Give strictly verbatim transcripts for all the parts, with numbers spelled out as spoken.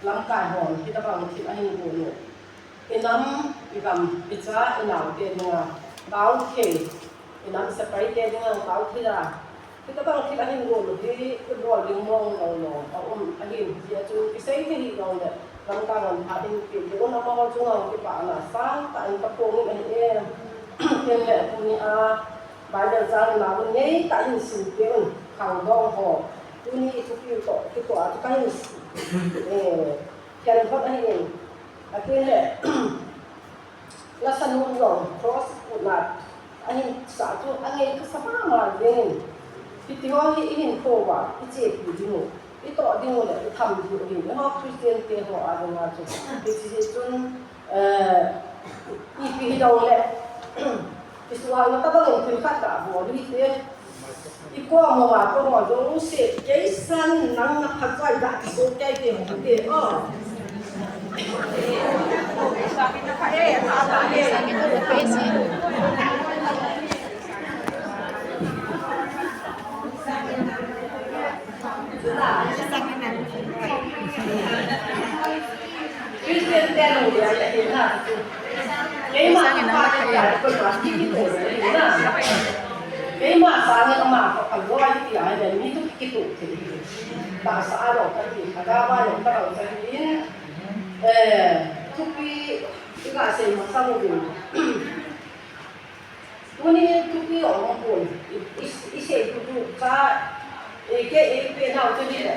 Lamkai hon hitabang thil ahin gon u. Inam, igam, icha, inaote dinga taothei, inam sepai te dinga taothei a, hitabang thil ahin gon u hi ibol ding mong lou lou aum ahin, hijeh chun kisei thei hih jongle lamkai hon phat in pe ding un, amaho chunga kipana sangtah in kaphong in ahi e. Tin le tuni a Bible chang ina un ngeitah in sim pe un, khangdong ho. Tuni i thupi toh kitoh a chu kahin, eh, khen phot ahi in. Atin le, la sanun jong cross putna ahin sah chu angei kasa mama jeng in. Hiti ho hi ihin kho uva, ichepi ding u, itoh ding u le itham ding u ahin, eiho Christian te ho a dinga chu. Hiche hi chun, eh, ipi hi jongle, isuhhalna tabang in thil khat kabol hite. Ikom uva keiho jouse, kei sangin nang naphat uva iga kiso kei te hung te, o. Christian te lungdei ahi na. Keima sangin ama khat ahi na. Keima sangin ama khat ahi ti ahi na, mi tu kituh thei. Tahsa a jong kati, thagau a jong kati. Eh, thupi iga sei masang uvin. Tuni thupi jong ahipon, i, i, isei tutu cha, eh, kei, eh, ipen nau chu hile,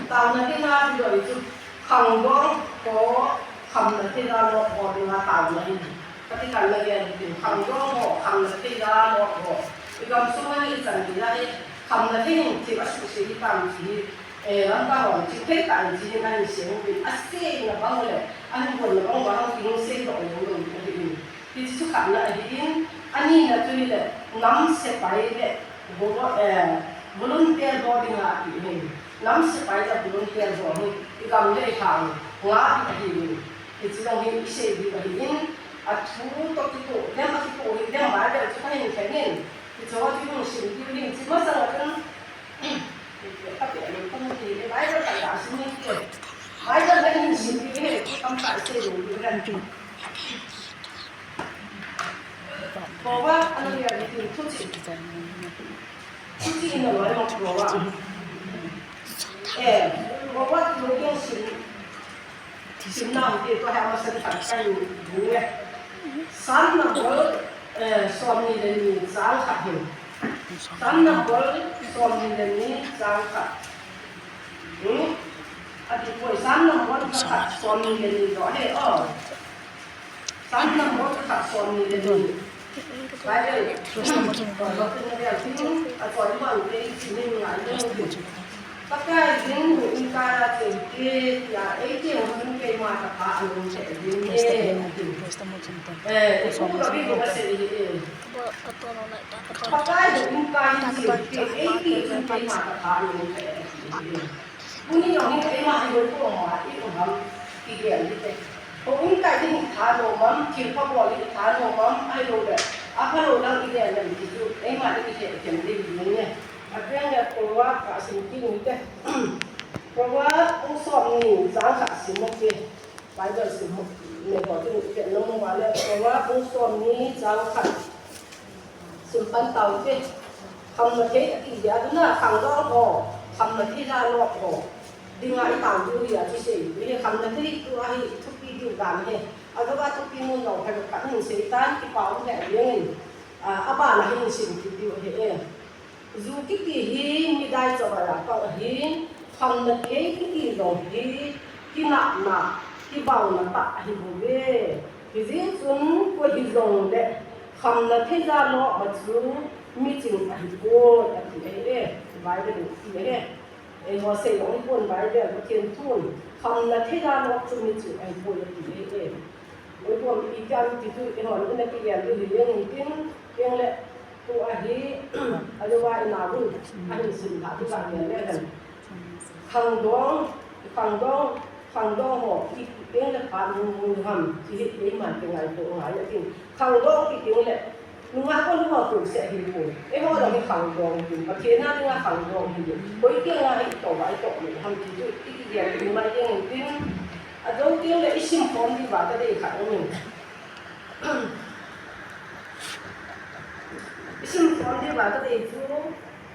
taona dinga hilou chu, khangdong ho, khamna thei jalo ho dinga taona hi. Kati khan na gen tin, khangdong ho, khamna thei jalo ho. I gamsunga hi ichan dinga hi, khamna thei hin thil asuhset hitam ti hi, eh, lamkai hon chingthei tah in chingthei in ahin sei uvin, aseina bang le, ahin bolna bang uva hung kiseina lou lou ahi in. Hiche chu khatna ahin, anina chu hile, nam sepai le, vo-, eh, volunteer ho dinga ati ahin. Nam sepai le volunteer ho hi, igam le ilhang, nga ding ahin. Hiche jong hi isei ding ahin, athu toh kitoh, dem akitoh hi, dem Bible chu kahin khen in. Hiche ho chu hung sim diu hin, hiche masang a chun, Bible khat kasim in, Bible kahin sim diu hi, tamtah isei ding ahin. Proverb ana lian in thuchih. Thuchih in aloi ma Proverb. Eh, Proverb chu kei sim, simna hung ti toh hi amasa khat kahin bung e. Psalm number, eh, somni le ni chang khat hin. Psalm number somni le ni chang khat. Hmm? Ati poi Psalm number khat somni le ni toh he, oh. Psalm number khat somni le ni. Bible. Pakai jin hung in kai a cheu hite, tia eite hung chun keima tapa anung lheh jenge, ati. Eh, ipu David in asei ahi e. Pakai hung in kai a cheu hite, eite hung chun keima tapa anung lheh jenge. Tuni jong hi keima hi hoi ko ma i um ham, kigel hite. Hung in kai ding i thanom am, thilpha bol ding i thanom am, ahilouleh aphalou dang i gel em ti chu, eima i kihe khen ding ahi e. Abenle Proverb kasim kit u hite. Proverb bung somni chang khat sim u hite. Bible sim u hite. Proverb bung somni chang khat. Sim pan tau hite. Khamna thei ati dia, tuna khangdong ho, khamna thei jalo ho dinga i tao diu hi a chu sei. Hi khamna thei tua hi thupi diu dan hi. Ajo a thupi mun lou pha khat hin sei tan, kipa um lheh jeng in. A, abana hin sim kit diu ahi e. Ju kiti hi midai chavai a pang ahin, khamna thei kiti jong hi kinahna, kibaona tah ahi bouve. Hijeh chun koi hijongle khamna thei jalo ma chu miching ahipoi, ati ahi e. Bible in ati ahi. Eiho sei jong hipon, Bible Pathen thun, khamna thei jalo chu miching ahipoi, ati ahi e. Hipon, i kiam ti chu eihon ina kigel diu hi jeng in tin, jeng le Tua hi, ajo a ina bul, ahin sim lha, tu ka ngen le hen. Khangdong, khangdong, khangdong ho, i, i peng le phat nung nung ham, ti hi, keiman kingaito ngai atin. Khangdong ti peng le, nunga ko nunga ko se hi ko. Eiho jong hi khangdong hi, Pathen a dinga khangdong hi. Koi kiang a hi to vai to ni ham ti chu, i, i, i, i, mai ding tin. Ajou teng le isim khom diuva kadei khat um in. Isim khom diuva kadei chu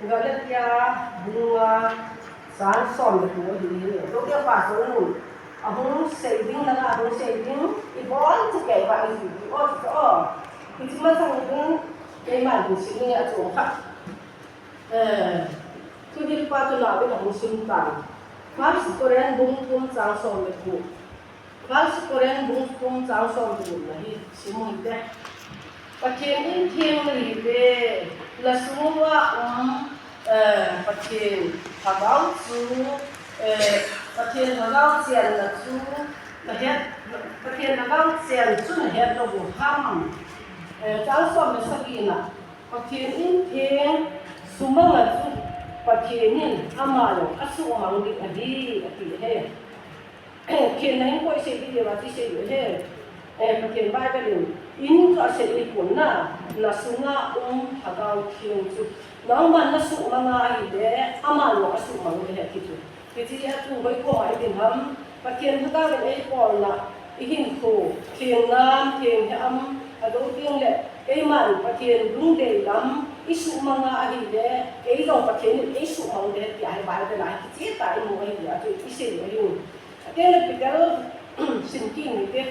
Galatia bung nga chang som le ko ahi. Ajou teng pastor nun ahung sei ding, nanga ahung sei ding, ibon chu keiva ihi o chu o. Hiche masang in keiman hiche ni achom kha. Eh, thuhilpa chu nauvin ahung sim tan. First Corinth bung thum chang som le gup. First Corinth bung thum chang som le gup na hi sim u hite. Pathen in theng nahiuve, nasunga um, eh, Pathen Lhagao chu, eh, Pathen Lhagao chenna chu nahet, Pathen Lhagao chen chu nahet lou u ham. Eh, chang som le sagi na. Pathen in theng sumanga chu Pathen in ama jong asuhmang ding ahi, ati ahi. Theng nahin koi sei ding diuva ti sei ahi. Eh, Pathen Bible in, in chu asei ahipon na, nasunga um Lhagao Theng chu. Nangman nasuhmanga ahile, ama jong asuhmang ding ahi ti chu. Hiche a chu hoi koma idin ham, Pathen Lhagao in eibolna, ihinkho, theng nam, theng hi am, ajou teng le, keiman Pathen lungdei lam, isuhmanga ahile, kei jong Pathen in eisuhmang ding ahi tia hi Bible a hi kicheh tah a imu ahi tia chu isei ahi. Ateng le Peter, sim kit ute,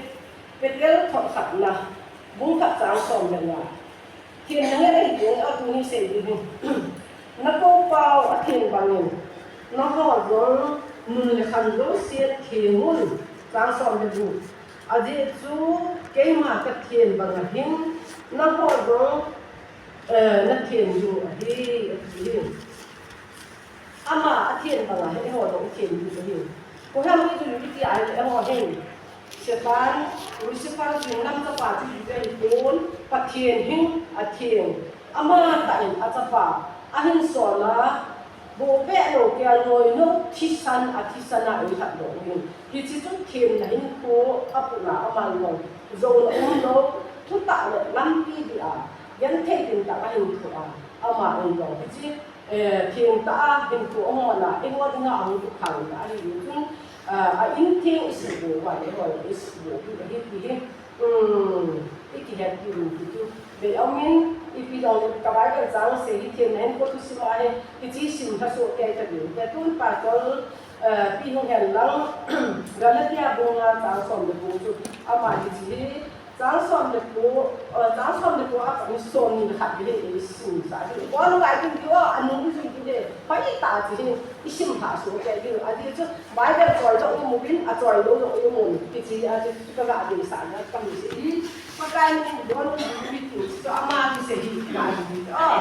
Peter thot khatna, bung khat chang som le nga. Theng nahet ahi teng le, tuni sei ding hi. Nakou pau athen bangin, nangho jong nun le khan jouse theng un, chang som le gup. Ajeh chu keima kathen banga hin, nangho jong, eh, nathen diu ahi, ati hi. Ama athen banga hin eiho jong ithen diu ahi. Koiham iti, iti ahile eiho hin, Satan, Lucifer, theng lam chapa chu iti ahipon, Pathen hin atheng. Amatah in achapa ahin sol a, bohbeh lou, kelngoi lou, thisan, athisan a eilhatdoh u ahi. Hiche chu themna hinkho aputna, aman jong jouna umlou, thutah le lampi dia genthei ding tah a ahin thoh a, ama in jong hiche, eh, thengtah a hinkho ahung man a, eiho dinga ahung kikhangna ahi chun, ah, a in theng isuhbou uva le eiho isuhbou u ahi ti hi. Hmm, ikihet diu ti chu. Bei aumin, ipi jong le ka Bible chang sei hi themna hinkho thusim ahi, hiche sim lhasoh kei tading. Tun Pastor, eh, Pi Hung Hen lang, Galatia bung nga chang som le ko chu, ama hiche hi, chang som le ko, eh, chang som le ko a pat ni som ni le khat hi isimsah diu. Ibon uva itin diu, anung ijui diu le, hoitah a chu hi isim lhasoh kei diu. Ajeh chu, Bible choi jong imu uvin, achoi lou jong imu uvin, hiche a chu kaga deisahna kahi jeh in, Pakai min in don u hi ti chu ama kisei hi kahi. Oh.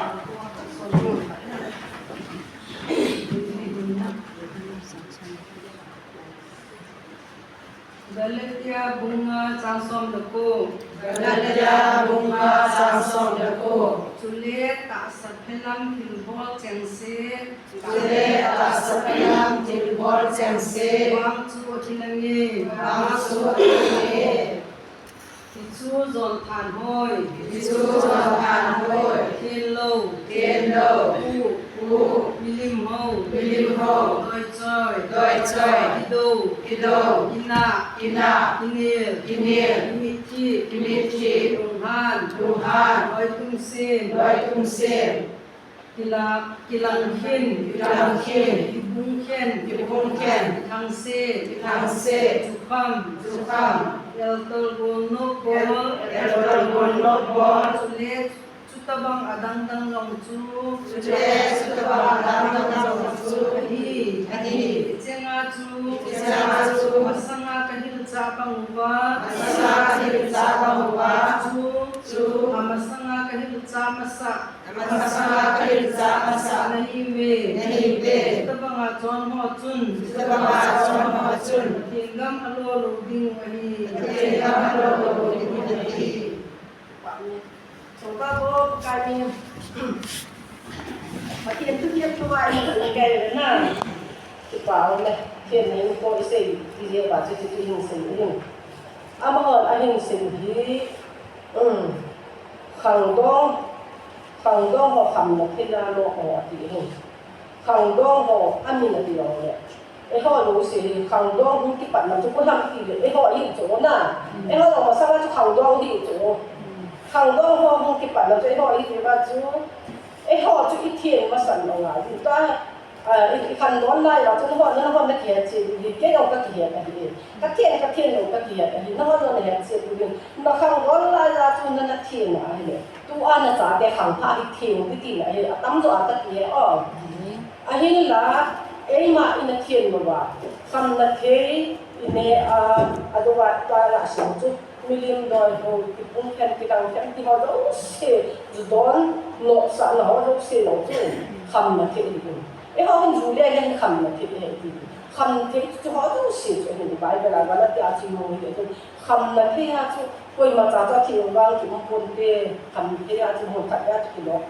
Galatia bung nga chang som le ko. Galatia bung nga chang som le ko. Chule tahsa phelam thilbol chengse. Chule tahsa phelam thilbol chengse. Vang chu akinang e. Vang chu akinang e. Hichu jon thanhoi. Hichu jon thanhoi. Khenlou. Khenlou. Pu. Pu. Milim ho. Milim ho. Doichoi. Doichoi. Kidou. Kidou. Kinah. Kinah. Kinel. Kinel. Kimitthi. Kimitthi. Lunghan. Lunghan. Loitumsem. Loitumsem. Kila-, kilangkhen. Kilangkhen. Kibungkhen. Kibungkhen. Kithangse. Kithangse. Chukham. Chukham. Eltol golnop bol. El-, eltol golnop bol. Chule chutabang adangdang jong chu. Chule chutabang adangdang jong chu. Ahi. Ahi. Hichenga chu. Hichenga chu. Masanga kahilchah bang uva. Masanga kahilchah bang uva. Chu. Chu. Amasanga kahilchah masah. Amasanga kahilchah masah. Nahiuve. Nahiuve. Chutabanga chon ho chun. Chutabanga chon ho chun. Pathen gam alo lou ding u ahi. Pathen gam alo lou ding u ahi. Chonpa bo, Pakai min. Pathen thu thiem thu vai na, Pakai na. Kipa um e, themna hinkho isei, ijeh a chu chu chu hin sei hin. Amahon ahin sei hi, um, khangdong, khangdong ho khamna theina lo ho ati hin. Khangdong ho amin ati lo le. Eiho jouse hi khangdong hung kipatna chu koi ham ti le, eiho hi chu na. Eiho jong masanga chu khangdong hi chu. Khangdong ho hung kipatna chu eiho hi ti va chu. Eiho chu i theng masat lou ngai. Ti ta, a, i, i khangdong lai la chu eiho, eiho na kihet cheh hi, kei jong ka kihet ahi. Ka theng, ka theng jong ka kihet ahi. Eiho na het cheh hi. Na khangdong lai la chu na, na theng ahi le. Tua na chate khangthah hi theng ti tina ahi. Atamjo a ka kihet o. Ahinla, eima i na theng louva, khamna thei i ne a, aduva ta la sing chu, milim doi ho, kipung khen, kidang khen, ti ho jouse, ju don, nopsahna ho jouse jong chu, khamna thei hi. Eiho hin ju le hin khamna thei hi ti. Khamthei chu ho jouse chu hin Bible a Galatia chu mo hi chu, khamna thei a chu, koima cha cha thi vang ki um pon te, khamthei a chu mo khat a chu kilo.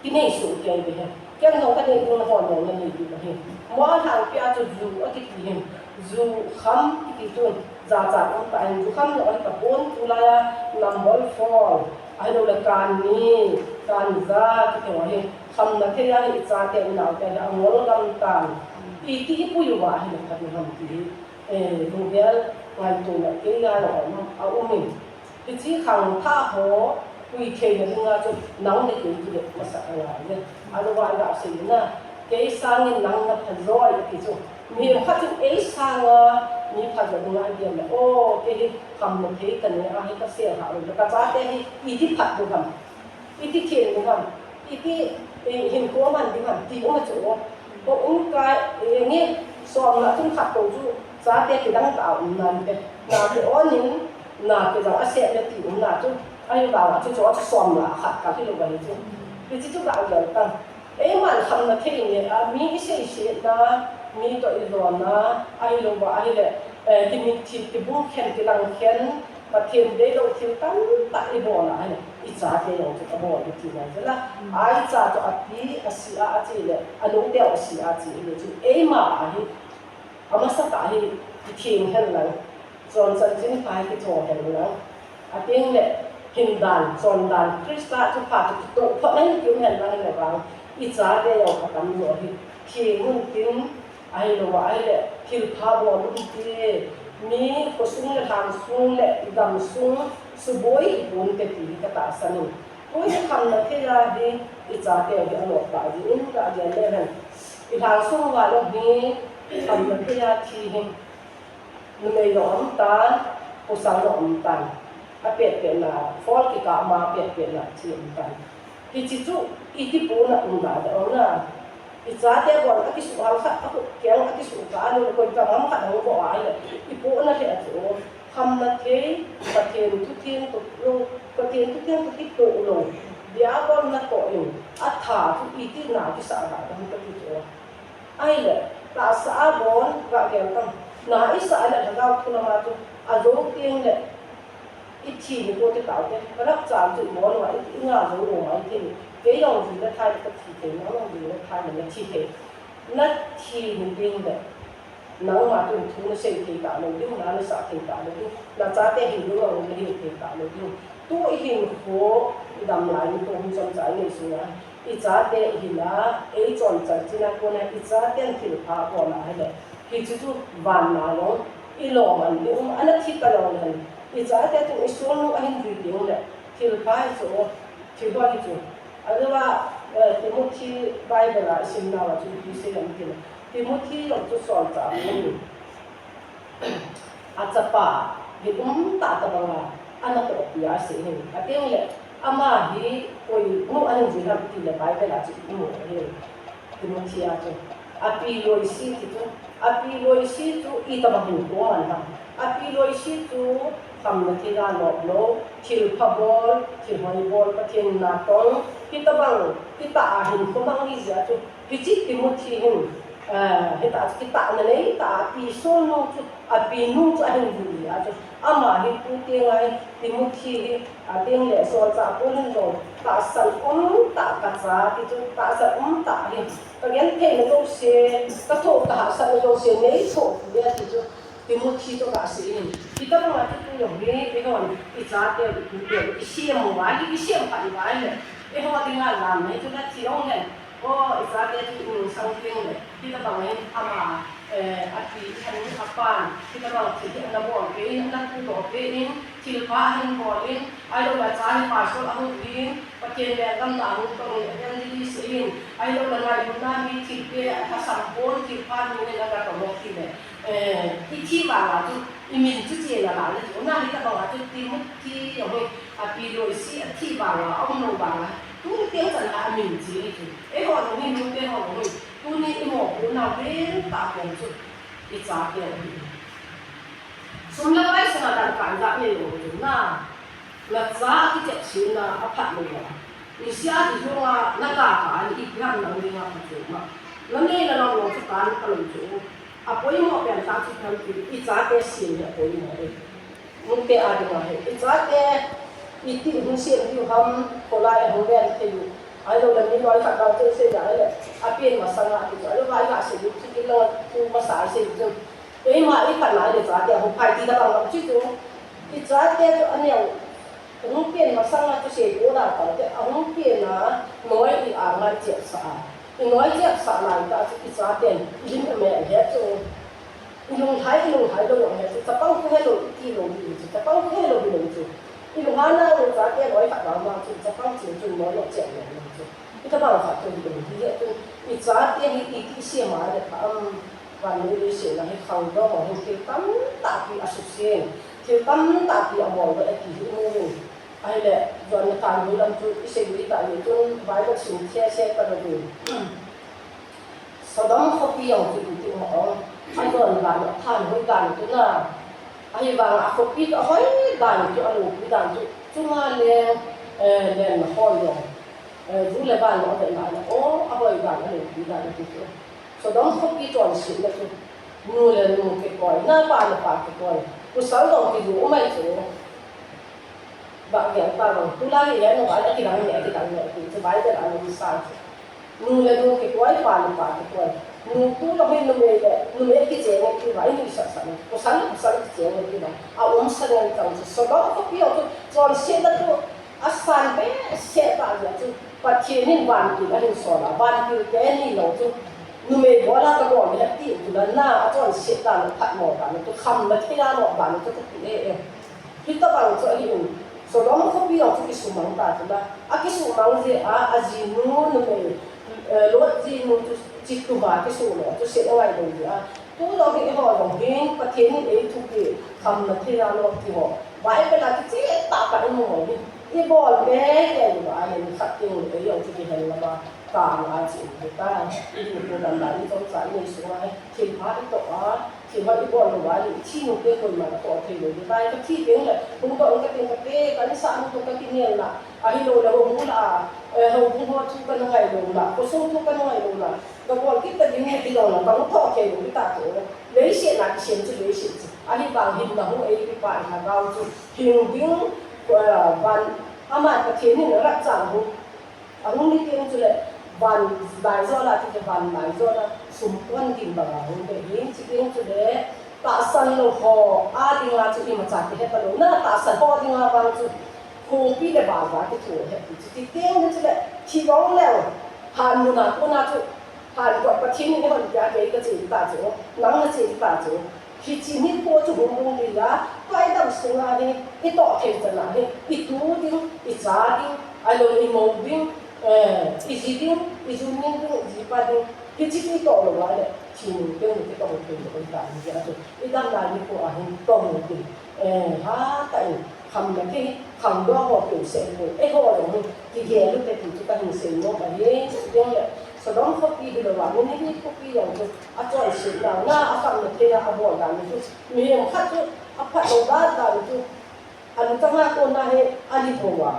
Kinei soh kei ve he. Ken jong kanei ding, nahon jong nanei diu ahi. Mo a lhangpi a chu ju akiti hin. Ju kham kiti chun jachat um tah in, ju kham jong ahi tapon, tulai a number four. Ahilou le kan ni, kan ja kiti ho hi. Khamna thei a hi i chate, i naote hi angol gam tan. Iti i pui uva ahile phat u ham ti hi. Eh, lunggel ngaito na kei a jong a um in. Hiche khangthah ho pui theina dinga chu nang le kei kile masat angai e. Alouva i ga sei na, kei sangin nang na pha joi ati chu. Mihem khat chun ei sanga mi pha jo dinga i gel le, o, kei hi khamna thei ka ne ahi, ka sel ha lou le, ka chate hi iti phat diu ham, iti theng diu ham. Iti, eh, hinkho man ding ham, ti um a chu. Ko um kai, eh, nge, som na chun khat ko chu, chate kidang tah a um nan te. Na ke on in, na ke jang a sep le ti um na chu. Ahivang a chu, chu, chu som na khat ka hilou va hi chu. Hiche chu ka gel tan. Eiman khamna thei nge a, mi i seisetna, mi toh i jona, ahilou va, ahile, eh, kimit thi, kibung khen, kilang khen, Pathen deilou thil tamtah i bol a, i chate jong chu ka bol u ti ngai chu la. Ai cha chu api a si a, a che le, anu teu a si a che le chu. Eima a hi, amasa tah hi, i theng hen lang. Chon chanchin pha hi kitho hen lang. Ateng le, hin dan, chon dan, Christa chu pha chu kitoh pha nai ki um hen lang le vang. I chate jong ka tam jo hi. Theng un tin, Ahilou va, ahile, thilpha bol u hite, mi khosung le lhangsung le gamsung suboi hipon te ti hi ka tahsan in. Koi khamna thei a hi, i chate hi anop tah jin, ka gel le hen. I lhangsung uva jong hi, khamna thei a thi hi, numei jong um tan, pasal jong um tan. Apet pet na, phol kikah ma apet pet na, thi um tan. Hiche chu, iti pon a um da da ong na. I chate bon, akisuh hal khat, akut keng, akisuh kah a, koi ka mam khat hung bol a, ahile, i pon a le a chu, khamna thei, Pathen thutheng toh lou, Pathen thutheng toh kitoh lou, Diabol natoh in, atha chu, iti na kisah da da hung ka ti chu. Ahile, tahsa a bon, ga gel tam, na i sah le, Lhagao thu lama chu, ajo teng le, I thi ni ko ti tau te, ka rapture chu i mo nunga, i, i nga jou nunga i thi ni. Kei jong ji le thai ka thi thei, nang jong ji le thai na thi thei. Na thi ni ding le, nangma chun thu na sei thei talou ding, na na sah thei talou ding, na chate hin ding jong na hin thei talou ding. Tu i hinkho, i dam lai ni ko hun chom chai nei sunga. I chate i hin a, ei chon chan chin a kona i chaten thilpha abol a ahile. Hiche chu van a jong, i lom an ding um, ana thi ta jong le hen. I chate chun i sulnung ahin jui ding le, thilpha hi chu, thilpha hi chu. Ajeh a, eh, Timothy Bible a i sim nauva chu ipi sei em tile. Timothy jong chu solchah ahi. Achapa, hi um tah tah banga, ana tohpi a asei ahi. Ati le, ama hi, koinu ahin jui ham tile Bible a chu i mu ahi. Timothy a chu. Api Lois ti chu. Api Lois chu itobang hinkho aman ham. Api Lois chu khamna thei a nop lou, thilpha bol, thilhoi bol, Pathen natong, hitobang, hitah a hinkho mang ahi jeh a chu. Hiche Timothy hin, eh, hitah chu kitahna nei tah a, api sulnung chu, api nu chu ahin bol ahi a chu. Ama hi tu teng a hi Timothy hi, a teng le solchah Paul hin jong, tahsan um tah kacha ti chu, tahsan um tah hi. Ka gentheina jouse, ka thoh ka hahsatna jouse, nei thoh ti a ti chu. Timothy toh ka sei in. Hitobang a chu tu jong hi, eihon, i chate, i tute, i sem uva, i sem phat uva le. Eiho dinga lam nei chu na thi jong le. O, i chate chu i nungsang teng le. Hitobang hin ama Eh, a pi, a nu, a pan, hitabang thil hi ana bol peh in, ana pudoh peh in, thilpha ahin bol in, ahilou le acha hi pastor ahung hi in, Pathen lenggam na ahung tong in, evangelist in, ahilou le ngailutna mi thilpeh, a lhasam pon, thilpha mi in aga tong u ti le, eh, i thi vang a chu, i min chu chen a la le chu, na hitabang a chu, Timothy jong hi, a pi Lois a thi vang a, a um lou vang a, tuni teng chan a min che hi chu, eiho jong hi, nute ho jong hi, Tuni i mopohnau lentah pen chu i chate u ahi. Sum le pai sunga dangka jat nei lou chu na, nacha kichepsetna aphat lou a. Niseh a kijong a nagaka a le ipi ham nang dinga phatchom a. Nanei nanao jong chu kan palou chu. Apoimo pen tah chu kan ti i chate sem hi apoimo e. Nute a dinga hi, i chate, iti hung sem diu ham, kholai a hung ven thei u. Ahilou le mi loi khat bang chu sei ding ahile, apen masanga ti chu, ahilou le ahin sei diu chu, ti lou chu masa sei diu chu. Eima i phatna le chate ahung phai ti tabang lam chu chu. I chate chu aneo, hung pen masanga chu sei diu da pa te, ahung pen a, noi i angai chepsa a. I noi chepsa lai tah chu i chaten, i lim i mel het chu. I lunglhai, i lunglhai lou jong hi chu, chapang khu helou, i ti lou ding chu, chapang khu helou hilou chu. I lunglhai na lou chate loi khat vang vang chu, chapang chu, chu loi lou cheh lou lou chu. Hitabang khat chu hilou hi, hi chu, i chate hi i kisem a le pha am, vannoi leiset a hi khangdong ho hin thil tamtah pi asuksen, thil tamtah pi abol ve ti hi i mu uvin. Ahile, John na tan hui lam chu i sei uvin tah le chun, Bible sim thei se ta lou ding. Sodom khopi jong chu iti um a, a jon dan, a thanhoi dan chu na. Ahivang a khopi chu ahoi dan chu, aloupi dan chu, chunga leng, eh, lenna hoi jong, eh, ju le van jong avetna a, o, ahoi dan, aloupi dan ati chu. Sodom khopi chonsetna chu, nu le nu kikoi, na pa le pa kikoi, pasal jong kiju um ahi chu. Bah gel pa bang, tulai hi, ano, a kidang ne, a kidang ne, ti chu Bible a um sa chu. Nu le nu kikoi, pa le pa kikoi. Nu tu jong hi numei le, numei kicheng e ti va, i nuisat sat e. Pasal le pasal kicheng e ti va. A um sa ngen chang chu. Sodom khopi jong chu, chonsetna chu, asan behseh tah jeh chu. Pathen in vantil ahin sol a, vantil te ni lou chu. Numei bol a kabol e ti chu la na, achonset dan, aphatmo dan chu, khamna thei a lou dan chu kati e e. Hitabang chu ahin, Sodom khopi jong chu kisumang ta chu la, akisumang jeh a, ajinu numei, eh, Lot jinu chu, chituma kisu lou chu, se angai lou jeh a. Tu jong hi eiho jong hin, Pathen in eithupeh, khamna thei a lou ti ho. Bible a kicheh tah tah imu ho hi. Ibol kei kei uva, ahile nikhat teng le ei jong chu kihel lama, kang a che u ta. I ding pu dan dan i chomcha i nei sunga hi. Thilpha i toh a, thilpha i bol lou a, i thi nu te koiman atoh thei lou. Tua ka thi teng le, hung toh ka teng ka te, ka insahnu toh ka kinel na. Ahilou le hou hung la, eh, hou hung ho thu ka na ngai lou na, khosung thu ka na ngai lou na. Ka bol kit ta ding hi ti jong la, ka hung toh thei lou ta chu. Leiset a kisem chu leiset chu. Ahivang hinna hu ei kipa i lhagao chu. Hing ding, eh, van, ama Pathen in rapture hu. Ahung ni teng chule, van laijol a ti chu van laijol a, sum pon ding bang a hung ve hin, chi teng chule, tahsan lou ho a dinga chu imacha kihe talou na, tahsan ho dinga vang chu, khopi le bal va kitho he ti chu, ti teng chule, thi vang leu, han mun a kona chu, han kua Pathen in hon pia kei ka che ta chu, nang na che ta chu, Hiche nikho chu hung lhung ding a, tua i dam sunga hi, i toh thei chan a hi, i tu ding, i cha ding, ahilou le i mou ding, eh, i ji ding, i ju ngen ding, i jipa ding, hiche chu i toh lou a le, thinu teng u kitong thei lou ahi ta hi a chu, i dam lai nikho a hin tong u ding, eh, hatah in, khamna thei, khangdong ho peuh seh poi, eiho jong hi, kigel u te ti chu ka hin sei nom ahi, chuteng le, Sodom khopi hilou a, Nineveh khopi jong chu, Achonset dan, na, akhamna thei a abol dan chu, mihem khat chu, aphat lou dan dan chu, alutang a kona hi, ali ho a,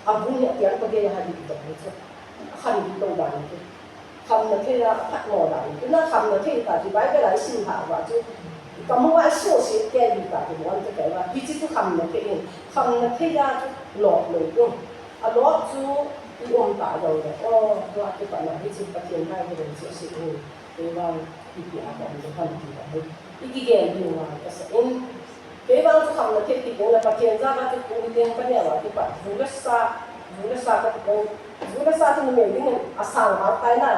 abul hi atiang pa gei a hali to chu, akhan lou dan chu, khamna thei a aphatmo dan chu, na khamna thei ta chu, Bible a isim ha uva chu, kamu a isoset kei ta chu, bon te kei uva, hiche chu khamna thei in, khamna thei a chu, lop lou chu, alop chu, i um ta lou le, o, tua kipat na hiche Pathen Bible in chu asei in. Kei vang ipi a ka um ding ham ti ahi. I kigel ding vang ka sa in. Kei vang chu khamna thei ti kong le Pathen jal a chu kum ding ka neo a kipat. Ju le sa, ju le sa ka ti kong. Ju le sa chu numei ding in asang vang tai na.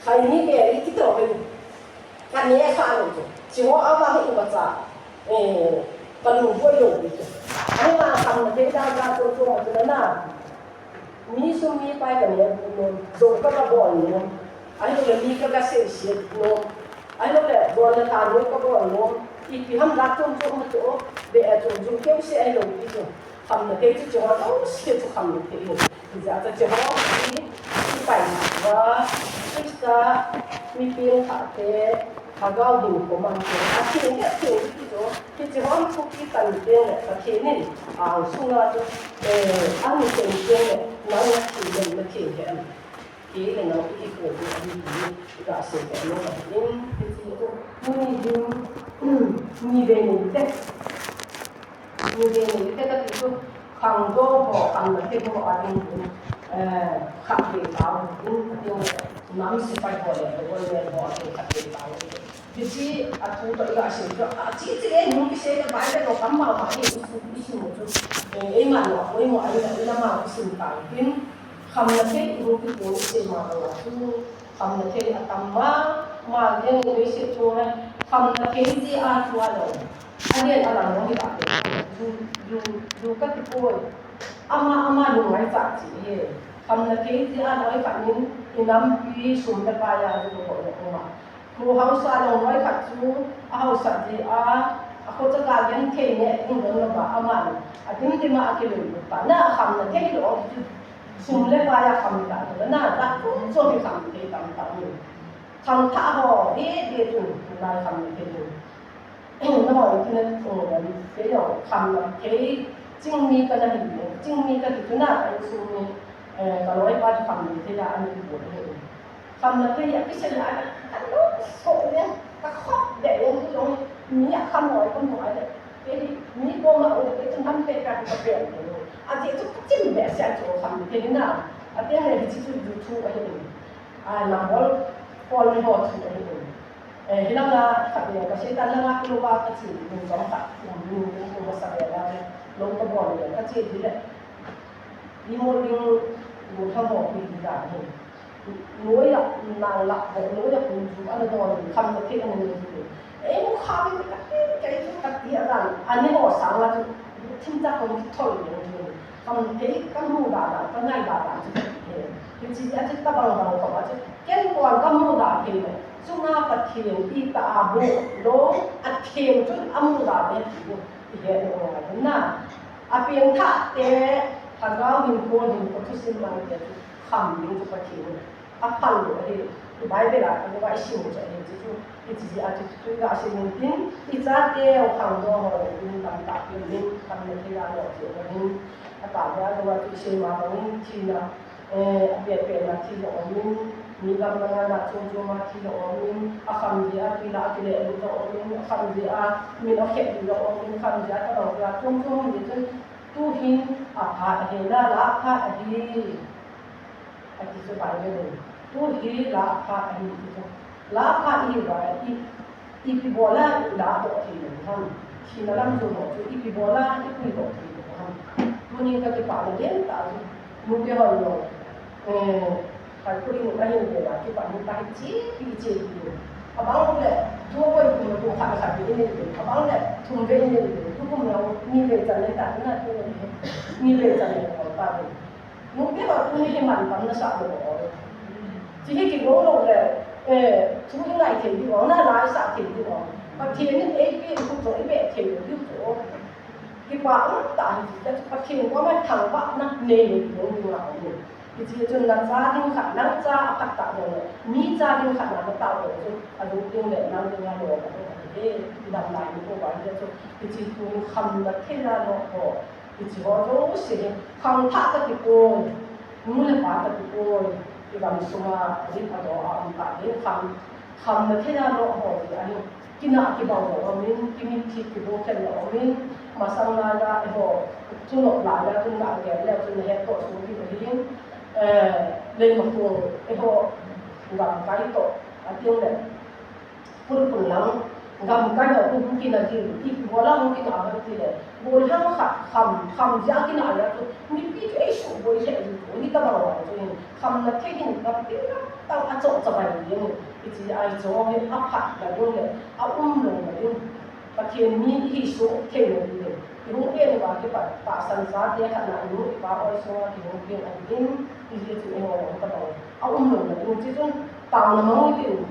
Khaini bel i kito in. Ka ne kha lou chu. Chi ho ama hi imacha. Eh, ka lung boi lou pi chu. Ahima khamna thei dan dan chu chu ma chu na na. Mi sum mi pai ka ne bu nom. Zo ka ka bol nom. Ahilou le mi ka ka sei siet nom. Ahilou le bol na tha nom ka bol nom. Ipi ham dan chu chu ma chu. Be a chu chu keu se ahilou pi chu. Khamna thei chu chu ho lou se chu khamna thei. Hijeh a chu chu ho hi, hi pai na va, Krista mi pengthah te, Lhagao hinkho man te, a theng le theng hi chu, hiche ho hi thupi kan teng le, Pathen in, a, sunga chu, eh, an theng teng le, nang na theng le, na theng le an. Kei le nang i kikoi le, a hi hi, i ga sei le, no, in, hiche chu, ni ding, ni ve ni te. Ni ve ni te ka ti chu, khangdong ho, khamna thei ho a ding, eh, khat ve tau, in, a ding, nam sepai ho le, government ho a ding khat ve tau. Hiche a thu toh i ga sei chu, a chi chi le, nu kisei le, Bible toh tam mama, eh, i sim, i sim chu, eh, eima lo, poimo, a ding, a ding, ama, i sim tau, in, khamna thei, i nu kiti, i sei mama chu, Khamna thei atam mama jeng in leiset chunga, khamna thei jeh a tua lou. Aden alang jong hita. Ju, ju, ju kati poi. Ama, ama nungai cha chi hi. Khamna thei jeh a lou khat in inampi sum le pai a ju ko ko ma. Kho hausa lou noi khat chu, a hausa jeh a, a kho cha ka genthei ne, ding don lou ba, ama. Adim dim a akilui ta. Na khamna thei lou chu. Sum le pai a kham ta, na, ta, chom chom hi kham thei tam tam ni. Kham tha ho, de, de chun, lai kham thei ni. Na ho, internet, oh, dan, te yo, kham thei, ching mi ka na hi, ching mi ka ti tu na, ka sum ni, eh, ka loi pa chu kham thei la, ani ti bo ni. Kham thei, a kisei la, ka lo, so, ne, ka khop, de, yo, ni, mi a kham loi, ka mo, ai, de. Kei hi mi koma u le kei chun ham pet ka, ka pet u. Ajeh chu ka chim behseh chu kham thei na. Ateng le hiche chu YouTube ahi in. A, nambol call ni ho chu ahi in. Eh, hilanga khat le ka sei tan langa kilo ba ka chi, min jong ka, min, min, min, min, sa le la le, lo ka bol le, ka chi di le. Ni mo ding, mo tham ho pi di da ni. Noiya, nang lah, noiya kum ju, ana don, kham thei ana nei ju. Ei, mu kha, mi ka ti, ka ti, ka ti, a dan, ani ho sang la ju, thim ta kong thol ni ju. Kham thei, ka mu da da, ka ngai da da ju. Hiche, a chu ta bang bang ko, a chu, ken ko ka mu da thei le. Chunga Pathen, i ta a bu, lo, a thei chu, a mu da de, ti he, no, na. A pengthah te, Lhagao hinkho, hinkho thusim man te chu kham ding chu Pathen in aphal lou ahi. Bible a, a, i sim u chu ahi, chu chu, hiche jeh a chu, chu, chu, i ga sei in tin, i chate, u khangdong ho, in tamtah pen in, khamna thei a lo chu ahi. Atah le adou a chu i sei ma bang in, thina, Eh, a pet pet na thi jong um in, mi gam na ngai na chom chom a thi jong um in, a kham jeh a tui lah a kile lut jong um in, a kham jeh a min a khet lut jong um in, kham jeh a tabang jeh a chom chom um jeh chun, tu hin a phat ahi, la la phat ahi. Ati chu Bible in. Tu hi la phat ahi ti chu. La phat ihi uva, i, ipi bol a i la doh thei lou ham. Thina lam chu ho chu ipi bol a i pui doh thei lou ham. Tuni ka kipah na den tah chu. Nu kihon lou. Eh, Kharkul in ahin ve la, kipah nu ka hi chepi chepi. Abang le, tu koi kum le kum khat khat ve in ve. Abang le, thum ve in ve. Tu kum le, ni ve chan le ta, na tu ve. Ni ve chan le ta ve. Nu kihon tuni hi man tam na sa lou. Chi hi kigong lou le, eh, thu hi ngai thei diu ang, na lai sa thei diu ang. Pathen in ei pi khu chu i be thei diu chu. Kipah um tah hi, Pathen koma thangvahna nei nei ding ding a um. Hiche chun na cha ding khat, nang cha a phat tah jong le, mi cha ding khat na na tao jong chu, a ding ding le, nang ding a lo ka ding a hi, i dam lai ni ko ba hi chu, hiche chu khamna thei na lo ko, hiche ho jouse hi, khangthah ka ti poi, nu le pa ka ti poi, i gam sunga, a ding a do a um tah hi, kham, khamna thei na lo ho hi, a hi, Kinah kibang jong um in, kimitlhi kibang khen jong um in, masang laiya, eiho, thunop laiya, thunop gel le, thunop het toh sung kibang in, eh, Leimakhong, eiho, gamkai toh, ating le, Phulkhul lang, Gamkai ho khu hung kina jing, ipi bola hung kina ham tile, bol hang khat kham, kham jeh a kina a chu, mipi chu eisuh boi lheh jing chu, hitobang ho chu hin, khamna thei hin, gamtin lamtang a choh chabai jing, hiche a hi chu, hi aphatna ding le, aum louna ding, Pathen mi ihi soh theina ding le, ihung en uva kipat, tahsan chate khat na inu ipa oi sunga kihung peng ahin, hijeh chun eiho jong hitobang aum louna ding, chuchun taona mang utin,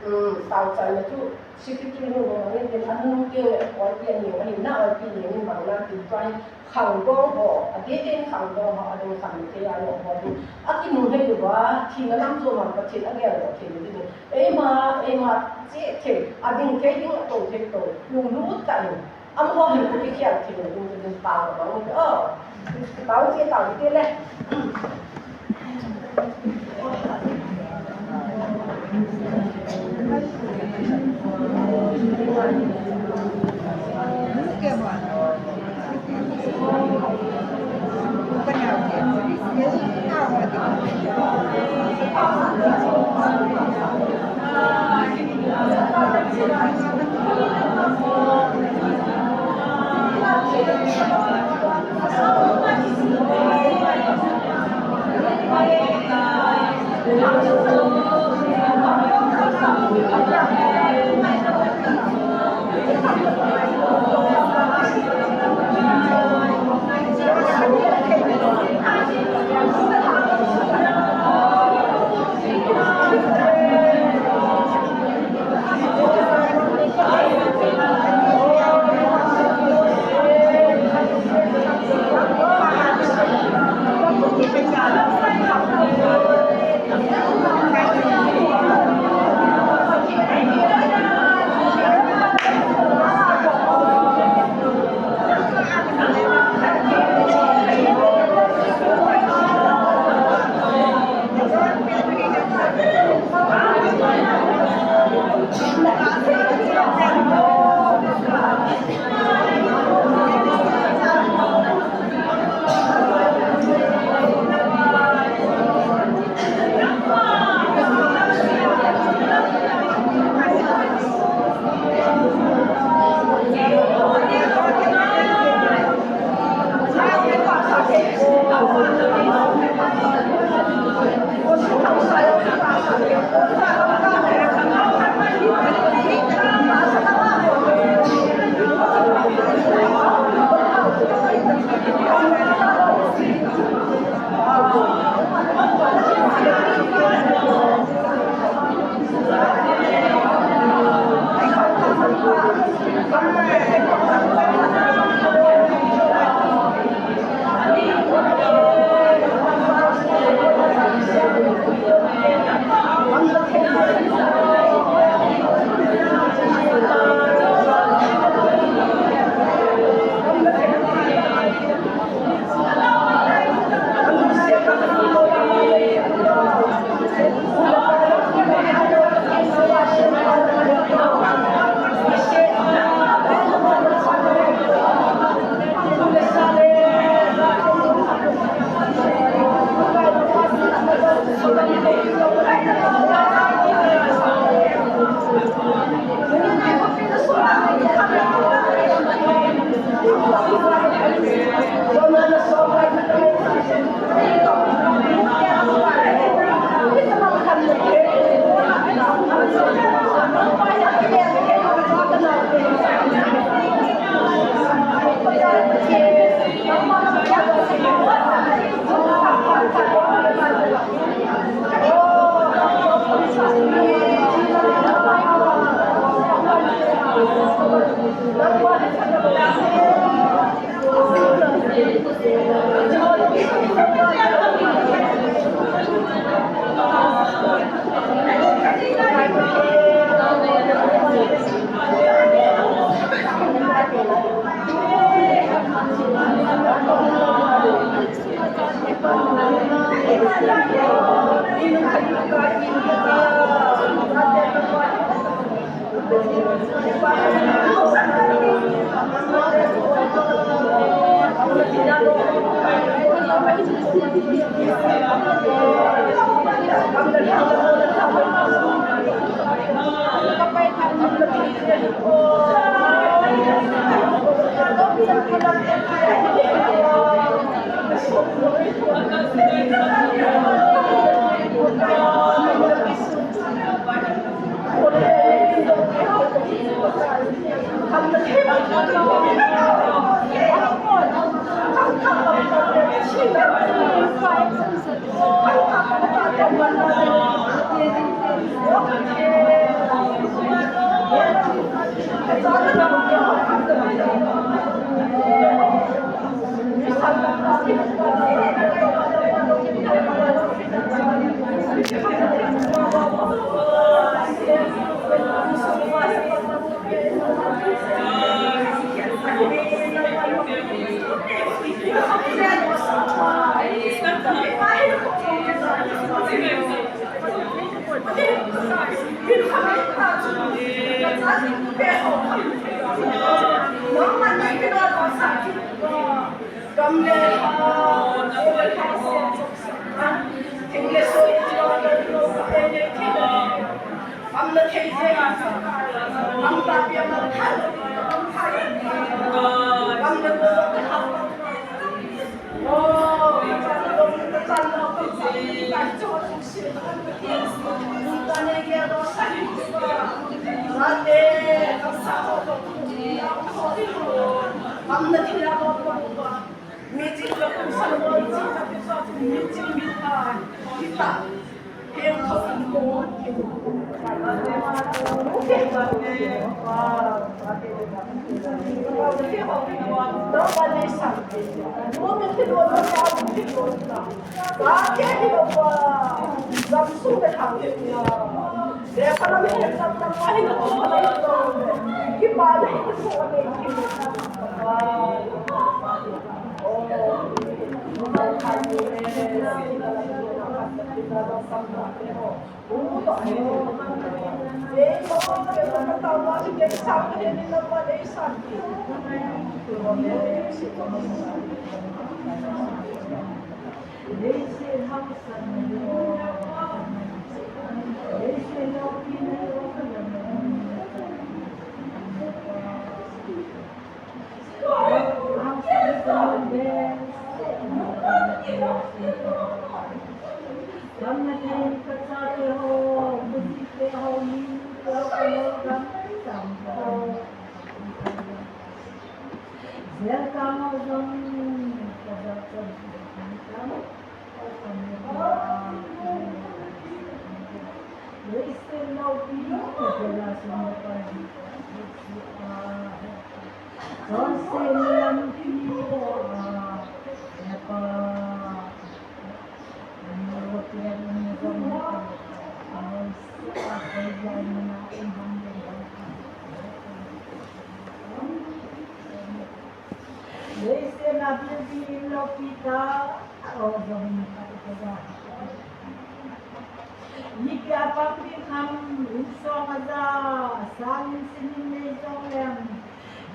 um, taochaina chu, Secretary nu jong mang in tin, anung teng le oipi aneo ahin, na oipi aneo in mang nan tin, tua hi khangdong ho, adeh deh in khangdong ho, adong khamthei a lou ho ding. Akinunghei uva, thina lam chu man Pathen agel lou thei ding. Eima, eima, che thei, ading thei ding, atong thei tong, lunglut tah in. Amaho hin kikhel thei ding, ding, ding, pang abang, oh. Pang che, pang che le.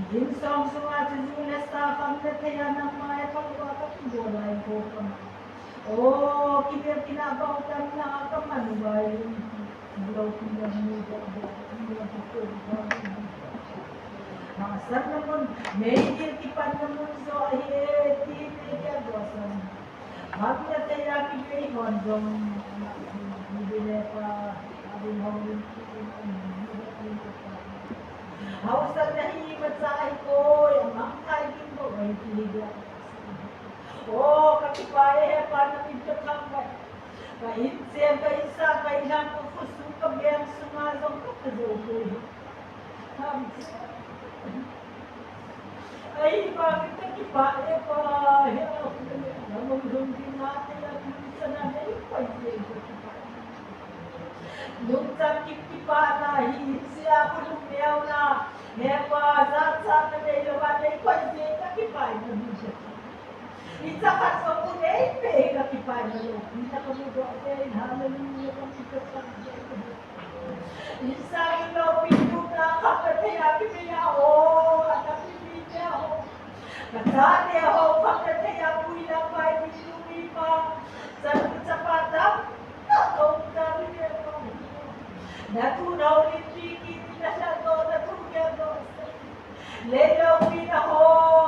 Insung sunga chu ju le sa kham le thei a nangma e kham ua ka kibol lai ko kham. O, kibel kina bau tam na ka man vai. Lo kibel ni bau bau kibel ko ko. Ma san na mun, mei kibel kipan na mun jo ahi e ti mei kibel jo san. Bangla te ya ki bei hon jong, ni de le pa, abin hon ni ki ni ni ni ni ni. Hausa nahi macha hi ko, ya mang kai kin ko wai ki ni de. O, ka kipah e, he pa na kin ka thang bai. Ka in chen, ka in sa, ka in ham, ka khusu, ka beng sunga jong ka ka jo ko. Ai, pa, kita kipah e pa, he, lamang dong din natin at minsan na, eh, pa, eh, kita kipah. Nung sa kipah na, hi, siya ko lumiyaw na, he, pa, sa, sa, na, eh, laban, eh, pa, eh, kita kipah na, minsan. Isa ka sa ko, eh, pe, kita kipah na, lo, kita ko, eh, hallelujah, kita kipah, eh, Insung ilo pintu na kham le thei a kibei a ho, ana kibei te ho. Kacha te ho, kham le thei a pui lam bai pintu mi pa. San ku chapa tam, ta tong ta mi te pa. Na tu na u lin pi ki ni na sa to, na Pi na ho,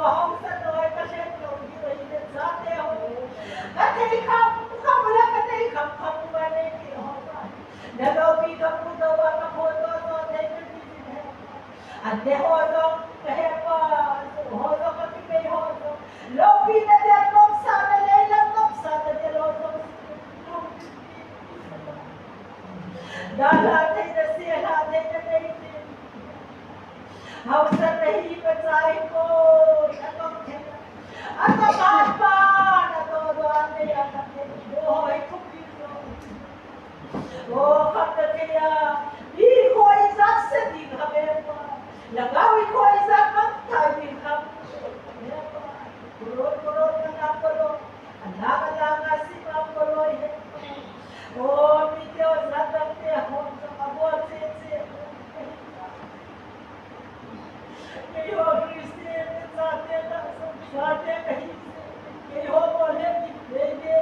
hausa noi ka lhen lo hi ro hi na chate ho. Ka thei kham, kham la ka thei kham kham ba nei ki ho ba. Na lopi ka pu to ba ka photo to nei ka pi ni he. Ante ho jong ka he pa, ho jong ka pi nei ho jong. Lopi na te nopsa na lei lam nopsa na te lo jong. Dalha thei na se, lha thei na nei ni. Hausa na hi pa chai ko, na tong thei na. A tong a pa, na to do a nei a ka thei. O hoi thupi lo. O kham na thei a. Mi khoi jat se ding ham e pa. Lhagao i khoi jat mang thei ding ham e pa. Korol, korol na na korol. Alang alang a sima poloi he. O, mi te o, jat dang te ho, jong abol che che. Kei ho Christian te chate, tahsan chate kahi. Kei ho bol he, mi te te.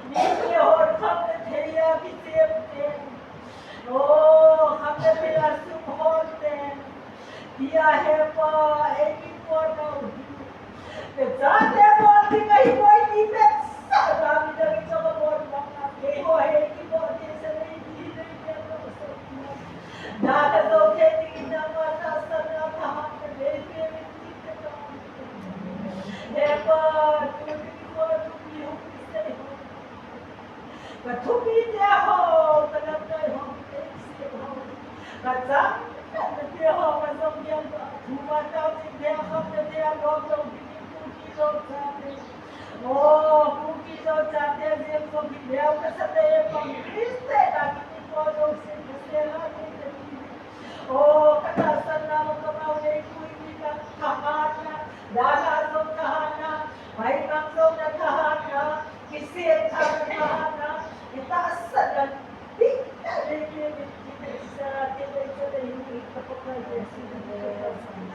Mi te ho kham te thei a, mi te te. O, kham te thei a, sum hol te. Tia he pa, ei kipot nau hi. Te chate bol ding ahi boi ti pet sa ta mi da mi chama bol bang na. Kei ho he kipot ding sa nei ti nei ti a to sa ti na. Na ka zo ke ti na ma ta sa na ta ha ka nei pe mi ti ke ta. He pa, tu ni ko tu ni ho ki se ho. Ka thupi te ho, ka lamkai ho, ka isi ho. Ka chang, ka te ho, ka zong yam ka. Thuma tau chin te ho, ka te ho, zong ki ni ku ki zong sa te. O, ku ki zong sa te, zong ki leo ka sa te, pang Kriste na ki ni ko zong sin ka se la te ka ki. O, ka tahsan na mo ka mau nei ku ni ka thahat na. Dana zong thahat na. Pai bang zong na thahat na. Kisih thahat na, kita sedang di, di, di, di, kita bisa, kita bisa dari ini, kita pakai dia sini, kita pakai sini.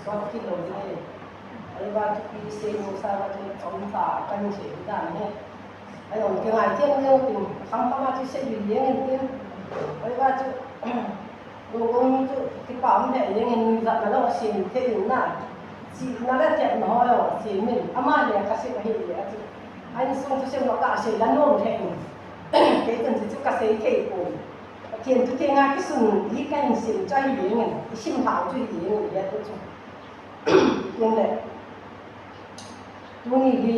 Sot kit lou ding ahi. Ahivang thupi sei nung sa va chu chom sa kan sei dan ahi. Ahivang kingai thei lou ding, kham kham a chu sei lou ding ahi tin. Ahivang chu, lou lou chu kipa um thei ding ahi, nui vat na lou sei thei ding na. Chihna le thepna ho jong sei min. Ama le ka sei ahi le a chu. A insung thusei lou ka sei la nom thei ding. Kei chun chu ka sei thei poi. Pathen thu theng a kisun hi ka hin sim chu ahi jeng in, i sim lhau chu hi jeng in, hi atu chu. Tin le, tuni hi